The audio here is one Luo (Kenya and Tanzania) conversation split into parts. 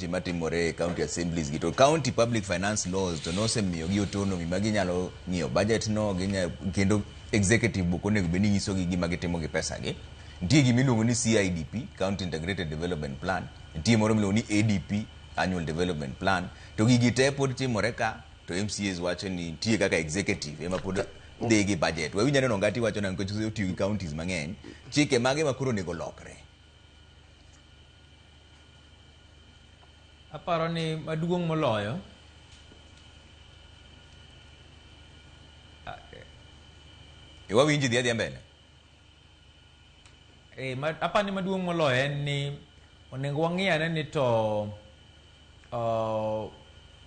weche matimore e county assemblies gi to county public finance laws to nosemiyogi autonomy ma ginyalo ng'iyo budget no ginya, kendo executive bok onego bed ni nyisogi gima gitimo gi pesa gi. Nitie gima iluongo ni CIDP, County Integrated Development Plan, nitie moro miluongo ni ADP, Annual Development Plan, to gigi te pod timore ka to MCAs wacho ni nitie kaka executive ema pod dhi gi budget. Wawinj aneno Ongati wacho nang'o nikech otiyo gi counties mang'eny, chike mage ma koro onego lokre? Aparo ni maduong' moloyo E wawinji dhi adhiya mbele. E, ma, aparo ni maduong' moloyo en ni onego wang'i ane ni to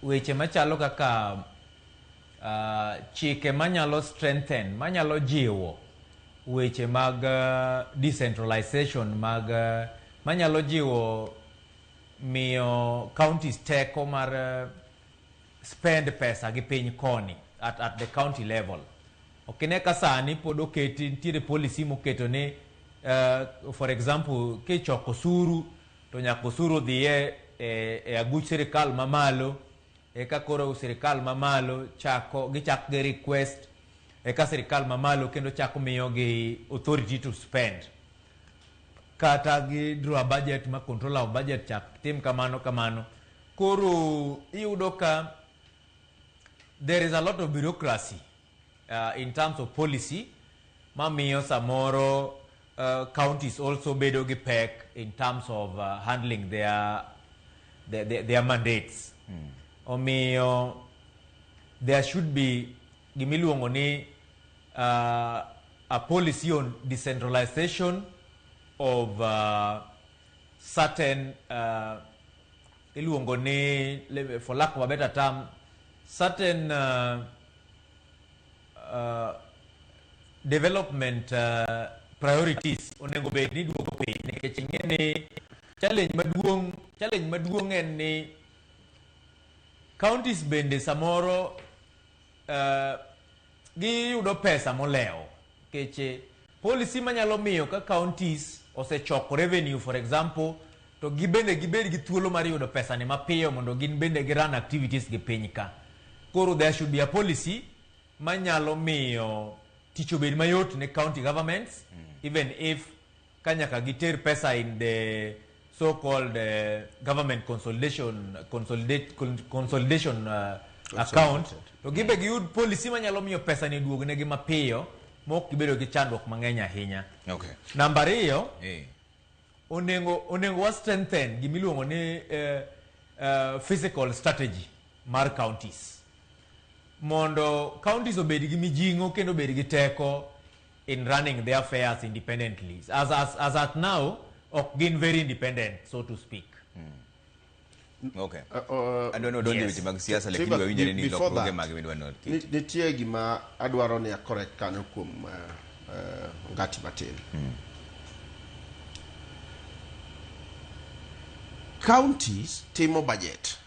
weche machalo kaka chike manyalo strengthen, manyalo jiwo weche mag decentralization mag manyalo jiwo miyo counties teko mar spend pesa gi piny koni at the county level. Ok ine ka sani pod oketi nitiere policy moketo ni for example kichoko osuru to nyaka osuru odhiye e aguch sirikal mamalo eka koro sirikal mamalo chako gichak gi request eka sirikal mamalo kendo chako miyogi authority to spend kata gi draw a budget ma controller of budget chak tim kamano kamano. Koro iyudo ka there is a lot of bureaucracy in terms of policy mamiyo samoro counties also bedo gi pek in terms of handling their mandates. Omiyo there should be gimiluongo ni a policy on decentralization of certain iluongo ni, for lack of a better term, certain development priorities onego bed ni duoko piny nikech ing'e ni challenge maduong' en ni counties bende samoro giyudo pesa molewo nikech policy manyalo miyo ka counties osechoko revenue, for example, to gibende gibed gi thuolo mar yudo pesa ni mapiyo mondo gin bende gi run activities gi piny ka. Koro there should be a policy manyalo miyo tich obed mayot ne county governments, even if ka nyaka giter pesa in the so called government consolidation account, to gibe giyud policy manyalo miyo pesa ni duognegi mapiyo mok gibedo gi chandruok mang'eny ahinya. Namba ariyo, onego wa strengthen gimiluongo ni fiscal strategy mar counties mondo counties obed gi mijing'o kendo obed gi teko in running their affairs independently. As at now, ok gin very independent, so to speak. Okay. Adwa ni odonje weche mag siasa lakini wawinjore ni lokruoge mag midwa ni oketi. Nitie gima adwaro ni akorek kanyo kuom Ongati matin. Counties timo budget.